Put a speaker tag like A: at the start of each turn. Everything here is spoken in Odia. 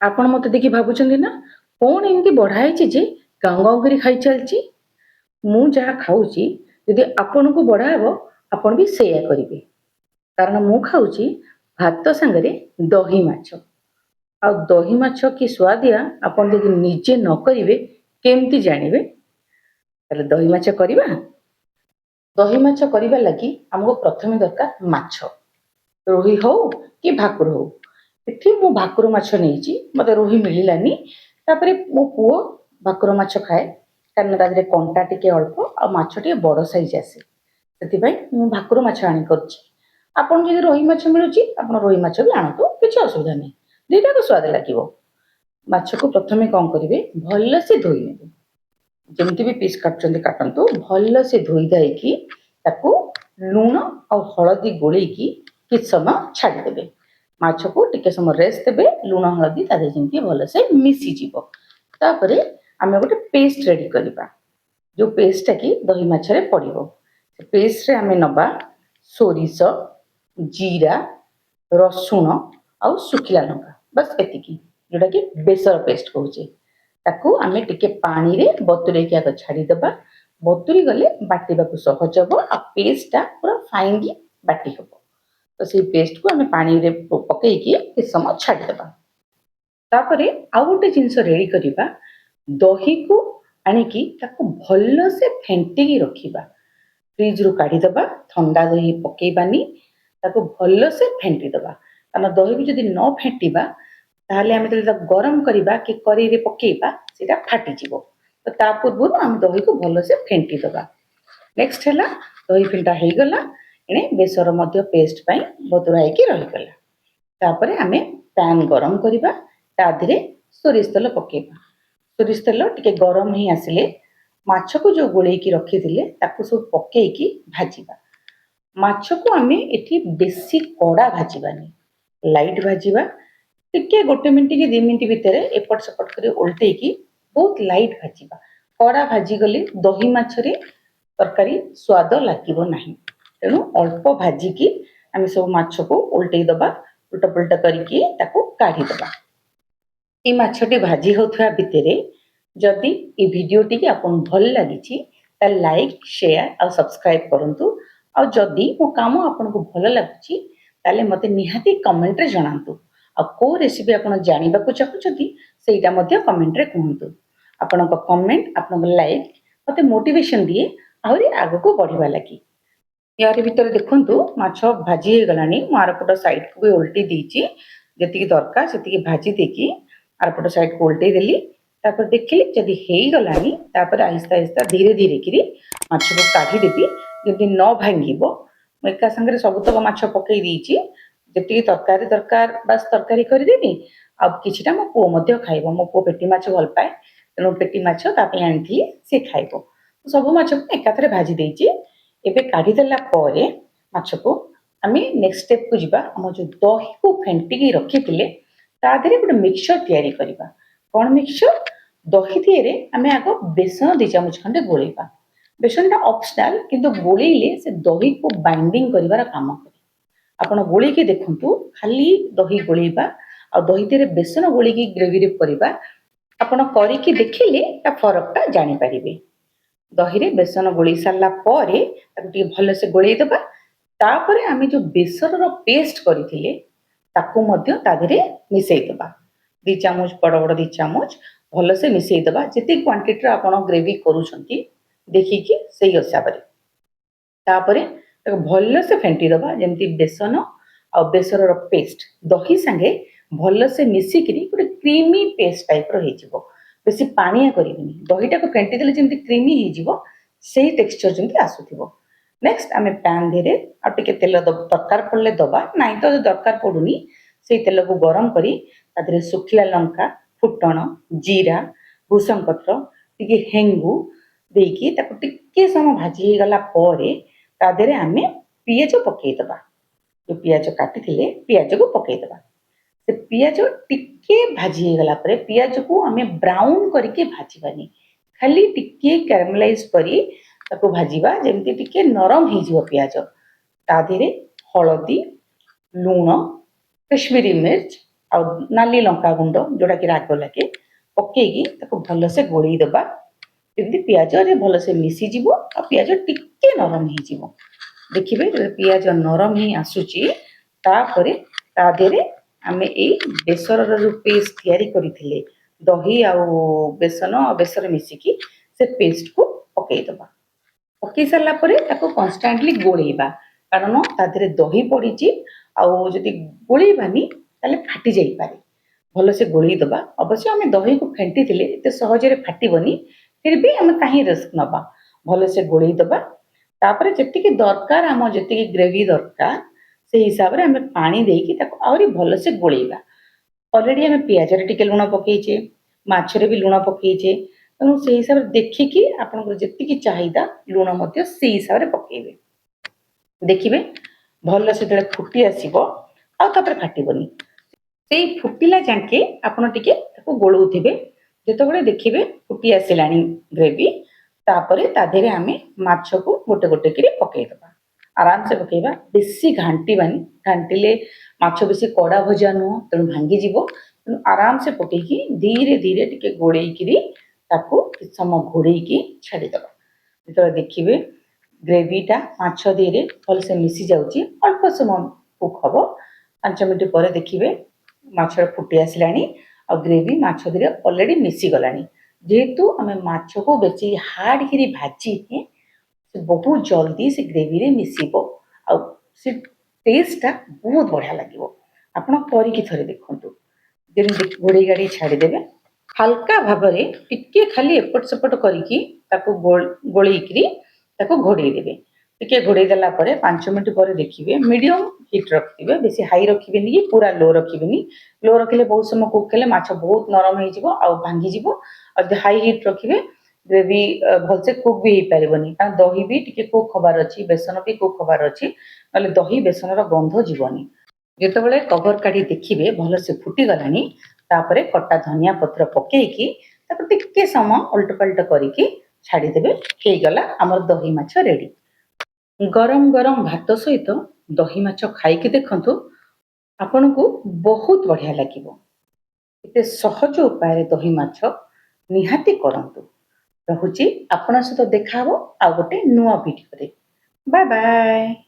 A: ଆପଣ ମୋତେ ଦେଖି ଭାବୁଛନ୍ତି ନା, କ'ଣ ଏମିତି ବଢ଼ା ହେଇଛି ଯେ ଗାଉଁ ଗାଉଁ କରି ଖାଇ ଚାଲିଛି? ମୁଁ ଯାହା ଖାଉଛି, ଯଦି ଆପଣଙ୍କୁ ବଢ଼ା ହେବ, ଆପଣ ବି ସେଇଆ କରିବେ। କାରଣ ମୁଁ ଖାଉଛି ଭାତ ସାଙ୍ଗରେ ଦହି ମାଛ। ଆଉ ଦହି ମାଛ କି ସୁଆଦିଆ, ଆପଣ ଯଦି ନିଜେ ନ କରିବେ, କେମିତି ଜାଣିବେ? ତାହେଲେ ଦହି ମାଛ କରିବା। ଦହି ମାଛ କରିବା ଲାଗି ଆମକୁ ପ୍ରଥମେ ଦରକାର ମାଛ, ରୋହି ହଉ କି ଭାକୁର ହଉ। ଏଠି ମୁଁ ଭାକୁର ମାଛ ନେଇଛି, ମୋତେ ରୋହି ମିଳିଲାନି। ତାପରେ ମୋ ପୁଅ ଭାକୁର ମାଛ ଖାଏ, କାରଣ ତା ଦେହରେ କଣ୍ଟା ଟିକେ ଅଳ୍ପ ଆଉ ମାଛ ଟିକେ ବଡ଼ ସାଇଜ୍ ଆସେ। ସେଥିପାଇଁ ମୁଁ ଭାକୁର ମାଛ ଆଣି କରୁଛି। ଆପଣ ଯଦି ରୋହି ମାଛ ମିଳୁଛି, ଆପଣ ରୋହି ମାଛ ବି ଆଣନ୍ତୁ, କିଛି ଅସୁବିଧା ନାହିଁ। ଦୁଇଟାକୁ ସ୍ୱାଦ ଲାଗିବ। ମାଛକୁ ପ୍ରଥମେ କ'ଣ କରିବେ? ଭଲସେ ଧୋଇ ନେବେ। ଯେମିତି ବି ପିସ୍ କାଟୁଛନ୍ତି କାଟନ୍ତୁ, ଭଲସେ ଧୋଇ ଧାଇକି ତାକୁ ଲୁଣ ଆଉ ହଳଦୀ ଗୋଳେଇକି କିଛି ସମୟ ଛାଡ଼ିଦେବେ। ମାଛକୁ ଟିକେ ସମୟ ରେଷ୍ଟ ଦେବେ, ଲୁଣ ହଳଦୀ ତା ଦେହରେ ଯେମିତି ଭଲସେ ମିଶିଯିବ। ତାପରେ ଆମେ ଗୋଟେ ପେଷ୍ଟ ରେଡ଼ି କରିବା, ଯେଉଁ ପେଷ୍ଟଟା କି ଦହି ମାଛରେ ପଡ଼ିବ। ସେ ପେଷ୍ଟରେ ଆମେ ନେବା ସୋରିଷ, ଜିରା, ରସୁଣ ଆଉ ଶୁଖିଲା ଲଙ୍କା, ବାସ୍ ଏତିକି, ଯେଉଁଟାକି ବେସର ପେଷ୍ଟ କହୁଛେ। ତାକୁ ଆମେ ଟିକେ ପାଣିରେ ବତୁରେଇକି ଆଗ ଛାଡ଼ିଦେବା। ବତୁରି ଗଲେ ବାଟିବାକୁ ସହଜ ହେବ ଆଉ ପେଷ୍ଟଟା ପୁରା ଫାଇନଲି ବାଟି ହେବ। ତ ସେଇ ପେଷ୍ଟକୁ ଆମେ ପାଣିରେ ପକେଇକି କିଛି ସମୟ ଛାଡ଼ିଦେବା। ତାପରେ ଆଉ ଗୋଟେ ଜିନିଷ ରେଡ଼ି କରିବା। ଦହିକୁ ଆଣିକି ତାକୁ ଭଲସେ ଫେଣ୍ଟିକି ରଖିବା। ଫ୍ରିଜରୁ କାଢ଼ିଦେବା, ଥଣ୍ଡା ଦହି ପକେଇବାନି, ତାକୁ ଭଲସେ ଫେଣ୍ଟି ଦେବା। କାରଣ ଦହିକୁ ଯଦି ନ ଫେଣ୍ଟିବା, ତାହେଲେ ଆମେ ଯେତେବେଳେ ତାକୁ ଗରମ କରିବା କି କରେଇରେ ପକେଇବା, ସେଇଟା ଫାଟିଯିବ। ତ ତା ପୂର୍ବରୁ ଆମେ ଦହିକୁ ଭଲସେ ଫେଣ୍ଟି ଦେବା। ନେକ୍ସଟ ହେଲା, ଦହି ଫେଣ୍ଟା ହେଇଗଲା, ଏଣେ ବେସର ମଧ୍ୟ ପେଷ୍ଟ ପାଇଁ ବତୁରା ହେଇକି ରହିଗଲା। ତାପରେ ଆମେ ପ୍ୟାନ୍ ଗରମ କରିବା, ତା ଦେହରେ ସୋରିଷ ତେଲ ପକେଇବା। ସୋରିଷ ତେଲ ଟିକେ ଗରମ ହେଇ ଆସିଲେ ମାଛକୁ ଯେଉଁ ଗୋଳେଇକି ରଖିଥିଲେ, ତାକୁ ସବୁ ପକେଇକି ଭାଜିବା। ମାଛକୁ ଆମେ ଏଠି ବେଶୀ କଡ଼ା ଭାଜିବାନି, ଲାଇଟ୍ ଭାଜିବା। ଟିକେ ଗୋଟେ ମିନିଟ୍ କି 2 ମିନିଟ୍ ଭିତରେ ଏପଟ ସେପଟ କରି ଓଲଟେଇକି ବହୁତ ଲାଇଟ୍ ଭାଜିବା। କଡ଼ା ଭାଜିଗଲେ ଦହି ମାଛରେ ତରକାରୀ ସ୍ୱାଦ ଲାଗିବ ନାହିଁ। ତେଣୁ ଅଳ୍ପ ଭାଜିକି ଆମେ ସବୁ ମାଛକୁ ଓଲଟେଇ ଦେବା, ଉଲଟ ପୁଲଟ କରିକି ତାକୁ କାଢ଼ିଦେବା। ଏଇ ମାଛଟି ଭାଜି ହେଉଥିବା ଭିତରେ ଯଦି ଏ ଭିଡ଼ିଓଟିକି ଆପଣଙ୍କୁ ଭଲ ଲାଗିଛି, ତାହେଲେ ଲାଇକ୍, ସେୟାର ଆଉ ସବସ୍କ୍ରାଇବ୍ କରନ୍ତୁ। ଆଉ ଯଦି ମୋ କାମ ଆପଣଙ୍କୁ ଭଲ ଲାଗୁଛି, ତାହେଲେ ମୋତେ ନିହାତି କମେଣ୍ଟରେ ଜଣାନ୍ତୁ। ଆଉ କେଉଁ ରେସିପି ଆପଣ ଜାଣିବାକୁ ଚାହୁଁଛନ୍ତି, ସେଇଟା ମଧ୍ୟ କମେଣ୍ଟରେ କୁହନ୍ତୁ। ଆପଣଙ୍କ କମେଣ୍ଟ, ଆପଣଙ୍କ ଲାଇକ୍ ମୋତେ ମୋଟିଭେସନ୍ ଦିଏ ଆହୁରି ଆଗକୁ ବଢ଼ିବା ଲାଗି। ୟାରି ଭିତରେ ଦେଖନ୍ତୁ, ମାଛ ଭାଜି ହେଇଗଲାଣି। ମୁଁ ଆରପଟ ସାଇଡ଼କୁ ବି ଓଲଟି ଦେଇଛି। ଯେତିକି ଦରକାର ସେତିକି ଭାଜି ଦେଇକି ଆରପଟ ସାଇଡ଼କୁ ଓଲଟେଇ ଦେଲି। ତାପରେ ଦେଖିଲି ଯଦି ହେଇଗଲାଣି, ତାପରେ ଆହିସ୍ତା ଆହିସ୍ତା ଧୀରେ ଧୀରେ କିରି ମାଛକୁ କାଢ଼ିଦେବି, ଯେମିତି ନ ଭାଙ୍ଗିବ। ମୁଁ ଏକା ସାଙ୍ଗରେ ସବୁତକ ମାଛ ପକେଇ ଦେଇଛି। ଯେତିକି ତରକାରୀ ଦରକାର, ବାସ୍ ତରକାରୀ କରିଦେବି। ଆଉ କିଛିଟା ମୋ ପୁଅ ମଧ୍ୟ ଖାଇବ। ମୋ ପୁଅ ପେଟି ମାଛ ଭଲ ପାଏ, ତେଣୁ ପେଟି ମାଛ ତା ପାଇଁ ଆଣିଥିଲି, ସେ ଖାଇବ। ସବୁ ମାଛକୁ ଏକାଥରେ ଭାଜି ଦେଇଛି। ଏବେ କାଢ଼ିଦେଲା ପରେ ମାଛକୁ ଆମେ ନେକ୍ସଟ ଷ୍ଟେପକୁ ଯିବା। ଆମ ଯେଉଁ ଦହିକୁ ଫେଣ୍ଟିକି ରଖିଥିଲେ, ତା ଦେହରେ ଗୋଟେ ମିକ୍ସଚର ତିଆରି କରିବା। କ'ଣ ମିକ୍ସଚର? ଦହି ଦିହରେ ଆମେ ଆଗ ବେସନ 2 ଚାମଚ ଖଣ୍ଡେ ଗୋଳେଇବା। ବେସନଟା ଅପସନାଲ, କିନ୍ତୁ ଗୋଳେଇଲେ ସେ ଦହିକୁ ବାଇଣ୍ଡିଂ କରିବାର କାମ କରେ। ଆପଣ ଗୋଳେଇକି ଦେଖନ୍ତୁ, ଖାଲି ଦହି ଗୋଳେଇବା ଆଉ ଦହି ଦେହରେ ବେସନ ଗୋଳେଇକି ଗ୍ରେଭିରେ କରିବା, ଆପଣ କରିକି ଦେଖିଲେ ତା ଫରକଟା ଜାଣିପାରିବେ। ଦହିରେ ବେସନ ଗୋଳେଇ ସାରିଲା ପରେ ତାକୁ ଟିକେ ଭଲସେ ଗୋଳେଇ ଦେବା। ତାପରେ ଆମେ ଯେଉଁ ବେସନର ପେଷ୍ଟ କରିଥିଲେ, ତାକୁ ମଧ୍ୟ ତା ଦେହରେ ମିଶେଇ ଦେବା। 2 ଚାମଚ, ବଡ଼ ବଡ଼ 2 ଚାମଚ ଭଲସେ ମିଶେଇ ଦେବା, ଯେତିକି କ୍ୱାଣ୍ଟିଟିର ଆପଣ ଗ୍ରେଭି କରୁଛନ୍ତି ଦେଖିକି ସେଇ ହିସାବରେ। ତାପରେ ତାକୁ ଭଲସେ ଫେଣ୍ଟି ଦେବା, ଯେମିତି ବେସନ ଆଉ ବେସରର ପେଷ୍ଟ ଦହି ସାଙ୍ଗେ ଭଲସେ ମିଶିକିରି ଗୋଟେ କ୍ରିମି ପେଷ୍ଟ ଟାଇପ୍ର ହେଇଯିବ। ବେଶୀ ପାଣିଆ କରିବେନି। ଦହିଟାକୁ ଫେଣ୍ଟି ଦେଲେ ଯେମିତି କ୍ରିମି ହେଇଯିବ, ସେଇ ଟେକ୍ସଚର ଯେମିତି ଆସୁଥିବ। ନେକ୍ସଟ ଆମେ ପ୍ୟାନ୍ ଦେହରେ ଆଉ ଟିକେ ତେଲ ଦରକାର ପଡ଼ିଲେ ଦେବା, ନାଇଁ ତ ଦରକାର ପଡ଼ୁନି। ସେଇ ତେଲକୁ ଗରମ କରି ତା ଦେହରେ ଶୁଖିଲା ଲଙ୍କା, ଫୁଟଣ, ଜିରା, ଭୃସଙ୍ଗ ପତ୍ର, ଟିକେ ହେଙ୍ଗୁ ଦେଇକି ତାକୁ ଟିକେ ସମୟ ଭାଜି ହେଇଗଲା ପରେ ତା ଦେହରେ ଆମେ ପିଆଜ ପକେଇଦେବା। ଯେଉଁ ପିଆଜ କାଟିଥିଲେ, ପିଆଜକୁ ପକେଇଦେବା। ସେ ପିଆଜ ଟିକେ ଭାଜି ହେଇଗଲା ପରେ, ପିଆଜକୁ ଆମେ ବ୍ରାଉନ୍ କରିକି ଭାଜିବାନି, ଖାଲି ଟିକେ କ୍ୟାରାମେଲାଇଜ୍ କରି ତାକୁ ଭାଜିବା, ଯେମିତି ଟିକେ ନରମ ହେଇଯିବ ପିଆଜ। ତା ଦେହରେ ହଳଦୀ, ଲୁଣ, କାଶ୍ମୀରୀ ମିର୍ଚ ଆଉ ନାଲି ଲଙ୍କା ଗୁଣ୍ଡ, ଯୋଉଟାକି ରାଗ ଲାଗେ, ପକେଇକି ତାକୁ ଭଲସେ ଗୋଳେଇ ଦେବା, ଯେମିତି ପିଆଜରେ ଭଲସେ ମିଶିଯିବ ଆଉ ପିଆଜ ଟିକେ ନରମ ହେଇଯିବ। ଦେଖିବେ, ଯେତେବେଳେ ପିଆଜ ନରମ ହେଇ ଆସୁଛି, ତାପରେ ତା ଦେହରେ ଆମେ ଏଇ ବେସରର ଯୋଉ ପେଷ୍ଟ ତିଆରି କରିଥିଲେ, ଦହି ଆଉ ବେସନ ଆଉ ବେସର ମିଶିକି, ସେ ପେଷ୍ଟକୁ ପକେଇଦେବା। ପକେଇ ସାରିଲା ପରେ ତାକୁ କନଷ୍ଟାଣ୍ଟଲି ଗୋଳେଇବା, କାରଣ ତା ଦେହରେ ଦହି ପଡ଼ିଛି ଆଉ ଯଦି ଗୋଳେଇବାନି ତାହେଲେ ଫାଟି ଯାଇପାରେ। ଭଲସେ ଗୋଳେଇ ଦେବା। ଅବଶ୍ୟ ଆମେ ଦହିକୁ ଫେଣ୍ଟିଥିଲେ ଏତେ ସହଜରେ ଫାଟିବନି, ଫିର୍ ବି ଆମେ କାହିଁ ରିସ୍କ ନେବା? ଭଲସେ ଗୋଳେଇ ଦେବା। ତାପରେ ଯେତିକି ଦରକାର, ଆମ ଯେତିକି ଗ୍ରେଭି ଦରକାର, ସେଇ ହିସାବରେ ଆମେ ପାଣି ଦେଇକି ତାକୁ ଆହୁରି ଭଲସେ ଗୋଳେଇବା। ଅଲରେଡ଼ି ଆମେ ପିଆଜରେ ଟିକେ ଲୁଣ ପକେଇଛେ, ମାଛରେ ବି ଲୁଣ ପକେଇଛେ, ତେଣୁ ସେଇ ହିସାବରେ ଦେଖିକି ଆପଣଙ୍କର ଯେତିକି ଚାହିଦା, ଲୁଣ ମଧ୍ୟ ସେଇ ହିସାବରେ ପକେଇବେ। ଦେଖିବେ, ଭଲ ସେତେବେଳେ ଫୁଟି ଆସିବ ଆଉ ତାପରେ ଫାଟିବନି। ସେଇ ଫୁଟିଲା ଯାକେ ଆପଣ ଟିକେ ତାକୁ ଗୋଳଉଥିବେ। ଯେତେବେଳେ ଦେଖିବେ ଫୁଟି ଆସିଲାଣି ଗ୍ରେଭି, ତାପରେ ତା ଦେହରେ ଆମେ ମାଛକୁ ଗୋଟେ ଗୋଟେ କରି ପକେଇଦେବା। ଆରାମସେ ପକେଇବା, ବେଶୀ ଘାଣ୍ଟିବାନି। ଘାଣ୍ଟିଲେ ମାଛ ବେଶୀ କଡ଼ା ଭଜା ନୁହଁ, ତେଣୁ ଭାଙ୍ଗିଯିବ। ତେଣୁ ଆରାମସେ ପକେଇକି ଧୀରେ ଧୀରେ ଟିକେ ଗୋଳେଇକିରି ତାକୁ କିଛି ସମୟ ଘୋଡ଼େଇକି ଛାଡ଼ିଦେବା। ଯେତେବେଳେ ଦେଖିବେ ଗ୍ରେଭିଟା ମାଛ ଦେହରେ ଭଲସେ ମିଶି ଯାଉଛି, ଅଳ୍ପ ସମୟ କୁକ୍ ହବ। 5 ମିନିଟ୍ ପରେ ଦେଖିବେ ମାଛ ଫୁଟି ଆସିଲାଣି ଆଉ ଗ୍ରେଭି ମାଛ ଦେହରେ ଅଲରେଡ଼ି ମିଶିଗଲାଣି। ଯେହେତୁ ଆମେ ମାଛକୁ ବେଶୀ ହାର୍ଡ଼ କିରି ଭାଜିନେ, ସେ ବହୁତ ଜଲ୍ଦି ସେ ଗ୍ରେଭିରେ ମିଶିବ ଆଉ ସେ ଟେଷ୍ଟଟା ବହୁତ ବଢ଼ିଆ ଲାଗିବ। ଆପଣ କରିକି ଥରେ ଦେଖନ୍ତୁ। ଯେମିତି ଘୋଡ଼େଇ ଗାଡ଼ି ଛାଡ଼ିଦେବେ, ହାଲକା ଭାବରେ ଟିକେ ଖାଲି ଏପଟ ସେପଟ କରିକି ତାକୁ ଗୋଳେଇକିରି ତାକୁ ଘୋଡ଼େଇ ଦେବେ। ଟିକେ ଘୋଡ଼େଇ ଦେଲା ପରେ 5 ମିନିଟ୍ ପରେ ଦେଖିବେ, ମିଡ଼ିୟମ୍ ହିଟ୍ ରଖିଥିବେ, ବେଶୀ ହାଇ ରଖିବେନି କି ପୁରା ଲୋ ରଖିବେନି। ଲୋ ରଖିଲେ ବହୁତ ସମୟ କୁକ୍ ହେଲେ ମାଛ ବହୁତ ନରମ ହେଇଯିବ ଆଉ ଭାଙ୍ଗିଯିବ। ଆଉ ଯଦି ହାଇ ହିଟ୍ ରଖିବେ, ଗ୍ରେଭି ଭଲସେ କୁକ୍ ବି ହେଇପାରିବନି, କାରଣ ଦହି ବି ଟିକେ କୁକ୍ ହବାର ଅଛି, ବେସନ ବି କୁକ୍ ହବାର ଅଛି, ନହେଲେ ଦହି ବେସନର ଗନ୍ଧ ଯିବନି। ଯେତେବେଳେ କଭର କାଢ଼ି ଦେଖିବେ ଭଲସେ ଫୁଟିଗଲାଣି, ତାପରେ କଟା ଧନିଆ ପତ୍ର ପକେଇକି ତାକୁ ଟିକେ ସମୟ ଓଲଟ ପାଲଟ କରିକି ଛାଡ଼ିଦେବେ। ହେଇଗଲା ଆମର ଦହି ମାଛ ରେଡ଼ି। ଗରମ ଗରମ ଭାତ ସହିତ ଦହି ମାଛ ଖାଇକି ଦେଖନ୍ତୁ, ଆପଣଙ୍କୁ ବହୁତ ବଢ଼ିଆ ଲାଗିବ। ଏତେ ସହଜ ଉପାୟରେ ଦହି ମାଛ ନିହାତି କରନ୍ତୁ। ରହୁଛି, ଆପଣଙ୍କ ସହିତ ଦେଖା ହବ ଆଉ ଗୋଟେ ନୂଆ ଭିଡ଼ିଓରେ। Bye bye.